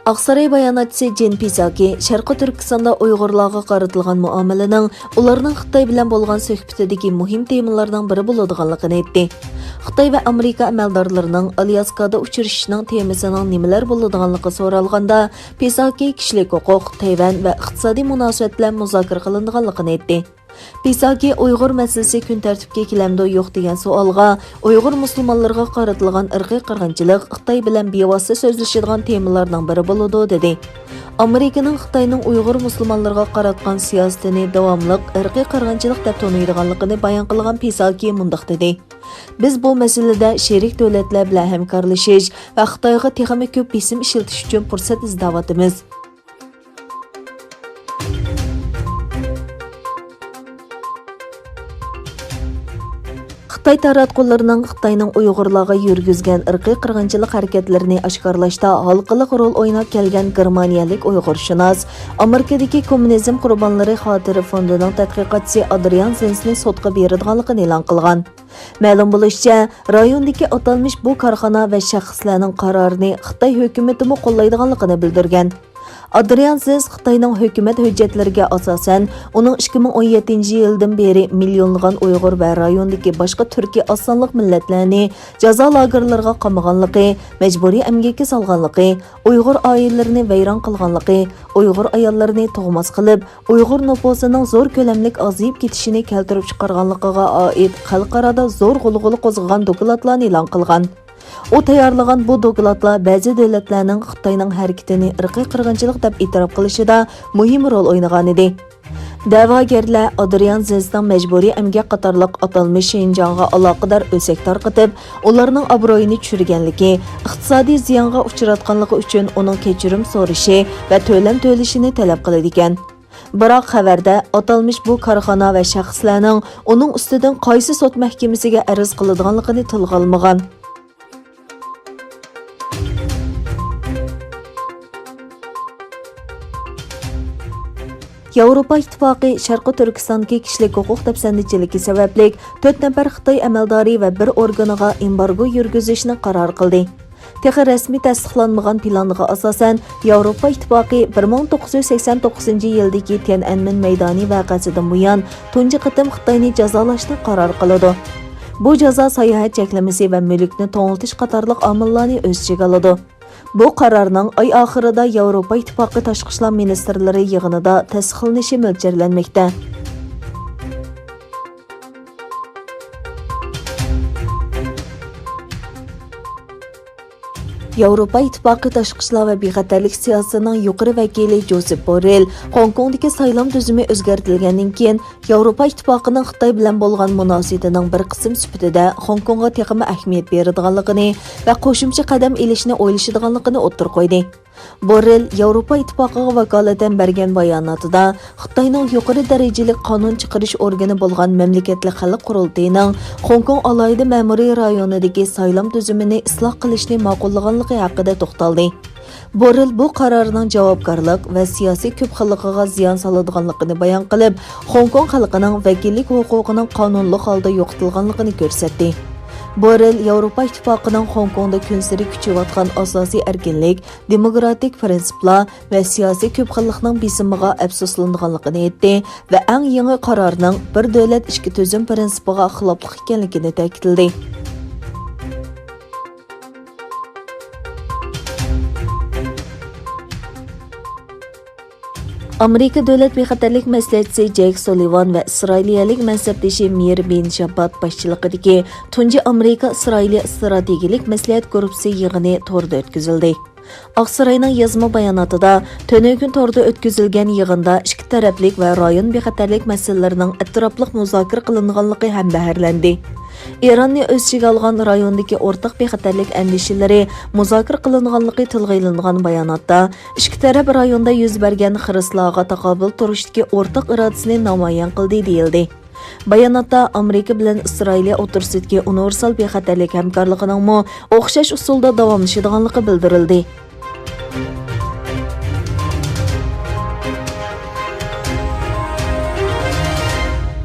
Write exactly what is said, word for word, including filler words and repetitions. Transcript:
ئاقساراي باياناتچىسى جېن پىساكى شەرقىي تۈركىستاندا ئۇيغۇرلارغا قارىتىلغان مۇئامىلىنىڭ ئۇلارنىڭ خىتاي بىلەن بولغان سۆھبىتىدىكى مۇھىم تېمىلارنىڭ بىرى بولىدىغانلىقىنى ئېيتتى. خىتاي ۋە ئامېرىكا ئەمەلدارلىرىنىڭ ئالياسكادا ئۇچرىشىشىنىڭ تېمىسىنىڭ نېمىلەر بولىدىغانلىقى سورالغاندا، پىساكى كىشىلىك ھوقۇق، تەيۋەن ۋە ئىقتىسادىي مۇناسىۋەت بىلەن مۇزاكىرە قىلىنىدىغانلىقىنى ئېيتتى. پىساكى ئۇيغۇر مەسىلىسى كۈن تەرتىپكە كېلەمدۇ يوق دېگەن سوئالغا، ئۇيغۇر مۇسۇلمانلىرىغا قارىتىلغان ئىرقىي قىرغىنچىلىق خىتاي بىلەن بىۋاسىتە سۆزلىشىدىغان تېمىلارنىڭ بىرى بولىدۇ، دېدى. ئامېرىكىنىڭ خىتاينىڭ ئۇيغۇر مۇسۇلمانلىرىغا قاراتقان سىياسىتىنى داۋاملىق ئىرقىي قىرغىنچىلىق دەپ تونۇيدىغانلىقىنى بايان قىلغان پىساكى مۇنداق دېدى: بىز بۇ مەسىلىدە شېرىك دۆلەتلەر بىلەن ھەمكارلىشىش ۋە خىتايغا تېخىمۇ كۆپ بېسىم ئىشلىتىش ئۈچۈن پۇرسەت ئىزدەۋاتىمىز. خىتاي تاراتقۇلىرىنىڭ خىتاينىڭ ئۇيغۇرلارغا يۈرگۈزگەن ئىرقىي قىرغىنچىلىق ھەرىكەتلىرىنى ئاشكارىلاشتا ھالقىلىق رول ئويناپ كەلگەن گېرمانىيەلىك ئۇيغۇرشۇناس، ئامېرىكىدىكى كوممۇنىزم قۇربانلىرى خاتىرە فوندىنىڭ تەتقىقاتچىسى ئادرىيان زېنسنى سوتقا بېرىدىغانلىقىنى ئېلان قىلغان. مەلۇم بولۇشىچە، رايوندىكى ئاتالمىش بۇ كارخانا ۋە شەخسلەرنىڭ قارارىنى خىتاي ھۆكۈمىتىمۇ قوللايدىغانلىقىنى بىلدۈرگەن. ئادرىيان زېنس خىتاينىڭ ھۆكۈمەت ھۆججەتلىرىگە ئاساسەن، ئۇنىڭ ئىككى مىڭ ئون يەتتىنچى يىلدىن بېرى مىليونلىغان ئۇيغۇر ۋە رايوندىكى باشقا تۈركىي ئاز سانلىق مىللەتلەرنى جازا لاگېرلىرىغا قامىغانلىقى، مەجبۇرىي ئەمگەككە سالغانلىقى، ئۇيغۇر ئائىلىلىرىنى ۋەيران قىلغانلىقى، ئۇيغۇر ئاياللىرىنى تۇغماس قىلىپ، ئۇيغۇر نوپۇسىنىڭ زور كۆلەملىك ئازىيىپ كېتىشىنى كەلتۈرۈپ چىقارغانلىقىغا ئائىت خەلقئارادا زور غۇلغۇلا قوزغىغان دوكلاتلارنى ئېلان قىلغان. ئۇ تەييارلىغان بۇ دوكلاتلار بەزى دۆلەتلەرنىڭ خىتاينىڭ ھەرىكىتىنى ئىرقىي قىرغىنچىلىق دەپ ئېتىراپ قىلىشىدا مۇھىم رول ئوينىغانىدى. دەۋاگەرلەر ئادرىيان زېنسنىڭ مەجبۇرىي ئەمگەك قاتارلىق ئاتالمىش شىنجاڭغا ئالاقىدار ئۆسەك تارقىتىپ، ئۇلارنىڭ ئابرۇيىنى چۈشۈرگەنلىكى، ئىقتىسادىي زىيانغا ئۇچراتقانلىقى ئۈچۈن ئۇنىڭ كەچۈرۈم سورىشى ۋە تۆلەم تۆلىشىنى تەلەپ قىلىدىكەن. بىراق خەۋەردە ئاتالمىش بۇ كارخانا ۋە شەخسلەرنىڭ ئۇنىڭ ئۈستىدىن قايسى سوت مەھكىمىسىگە ئەرز قىلىدىغانلىقىنى تىلغا ئالمىغان. ياۋروپا ئىتتىپاقى شەرقىي تۈركىستاندىكى كىشىلىك ھوقۇق دەپسەندىچىلىكى سەۋەبلىك تۆت نەپەر خىتاي ئەمەلدارى ۋە بىر ئورگىنىغا ئېمبارگو يۈرگۈزۈشنى قارار قىلدى. تېخى رەسمىي تەستىقلانمىغان پىلانغا ئاساسەن، ياۋروپا ئىتتىپاقى بىر مىڭ توققۇز يۈز سەكسەن توققۇزىنچى يىلدىكى تيەنئەنمېن مەيدانى ۋەقەسىدىن بۇيان تۇنجى قېتىم خىتاينى جازالاشنى قارار قىلىدۇ. بۇ جازا ساياھەت چەكلىمىسى ۋە مۈلۈكنى توڭلىتىش قاتارلىق ئامىللارنى ئۆز ئىچىگە ئالىدۇ. بۇ قارارنىڭ ئاي ئاخىرىدا ياۋروپا ئىتتىپاقى تاشقى ئىشلار مىنىستىرلىرى يىغىنىدا تەستىقلىنىشى مۆلچەرلەنمەكتە. ياۋروپا ئىتتىپاقى تاشقى ئىشلار ۋە بىخەتەرلىك سىياسىتىنىڭ يۇقىرى ۋەكىلى جوزېپ بوررېل خوڭكوڭدىكى سايلام تۈزۈمى ئۆزگەرتىلگەندىن كېيىن، ياۋروپا ئىتتىپاقىنىڭ خىتاي بىلەن بولغان مۇناسىۋىتىنىڭ بىر قىسىم سۈپىتىدە خوڭكوڭغا تېخىمۇ ئەھمىيەت بېرىدىغانلىقىنى ۋە قوشۇمچە قەدەم ئېلىشنى ئويلىشىدىغانلىقىنى ئوتتۇرىغا قويدى. بوررېل ياۋروپا ئىتتىپاقىغا ۋاكالىتەن بەرگەن باياناتىدا، خىتاينىڭ يۇقىرى دەرىجىلىك قانۇن چىقىرىش ئورگىنى بولغان مەملىكەتلىك خەلق قۇرۇلتىيىنىڭ خوڭكوڭ ئالاھىدە مەمۇرىي رايونىدىكى سايلام تۈزۈمىنى ئىسلاھ قىلىشنى ماقۇللىغانلىقى ھەققىدە توختالدى. بوررېل بۇ قارارنىڭ جاۋابكارلىق ۋە سىياسىي كۆپ خىللىقىغا زىيان سالىدىغانلىقىنى بايان قىلىپ، خوڭكوڭ خەلقىنىڭ ۋەكىللىك ھوقۇقىنىڭ قانۇنلۇق ھالدا يوقىتىلغانلىقىنى كۆرسەتتى. بوررېل ياۋروپا ئىتتىپاقىنىڭ خوڭكوڭدا كۈنسېرى كۈچىيىۋاتقان ئاساسىي ئەركىنلىك، دېموكراتىك پىرىنسىپلار ۋە سىياسىي كۆپ خىللىقنىڭ بېسىمىغا ئەپسۇسلىنىدىغانلىقىنى ئېيتتى ۋە ئەڭ يېڭى قارارنىڭ بىر دۆلەت ئىككى تۈزۈم پىرىنسىپىغا خىلاپلىق ئىكەنلىكىنى تەكىتلىدى. ئامېرىكا دۆلەت بىخەتەرلىك مەسلىھەتچىسى جەيك سۇلىۋان ۋە ئىسرائىلىيەلىك مەنسەپدىشى مىر بىن شاببات باشچىلىقىدىكى تۇنجى ئامېرىكا ئىسرائىلىيە ئىستراتېگىيەلىك مەسلىھەت گۇرۇپپىسى يىغىنى توردا ئۆتكۈزۈلدى. ئاقساراينىڭ يازما باياناتىدا، تۈنۈگۈن توردا ئۆتكۈزۈلگەن يىغىندا ئىككى تەرەپلىك ۋە رايون بىخەتەرلىك مەسىلىلىرىنىڭ ئەتراپلىق مۇزاكىرە قىلىنغانلىقى ھەمبەھىرلەندى. ئىراننى ئۆز ئىچىگە ئالغان رايوندىكى ئورتاق بىخەتەرلىك ئەندىشىلىرى مۇزاكىرە قىلىنغانلىقى تىلغا ئېلىنغان باياناتتا، ئىككى تەرەپ رايوندا يۈز بەرگەن خىرىسلارغا تاقابىل تۇرۇشتىكى ئورتاق ئىرادىسىنى نامايان قىلدى، دېيىلدى. باياناتتا ئامېرىكا بىلەن ئىسرائىلىيە ئوتتۇرىسىدىكى ئۇنىۋېرسال بىخەتەرلىك ھەمكارلىقىنىڭمۇ ئوخشاش ئۇسۇلدا داۋاملىشىدىغانلىقى بىلدۈرۈلدى.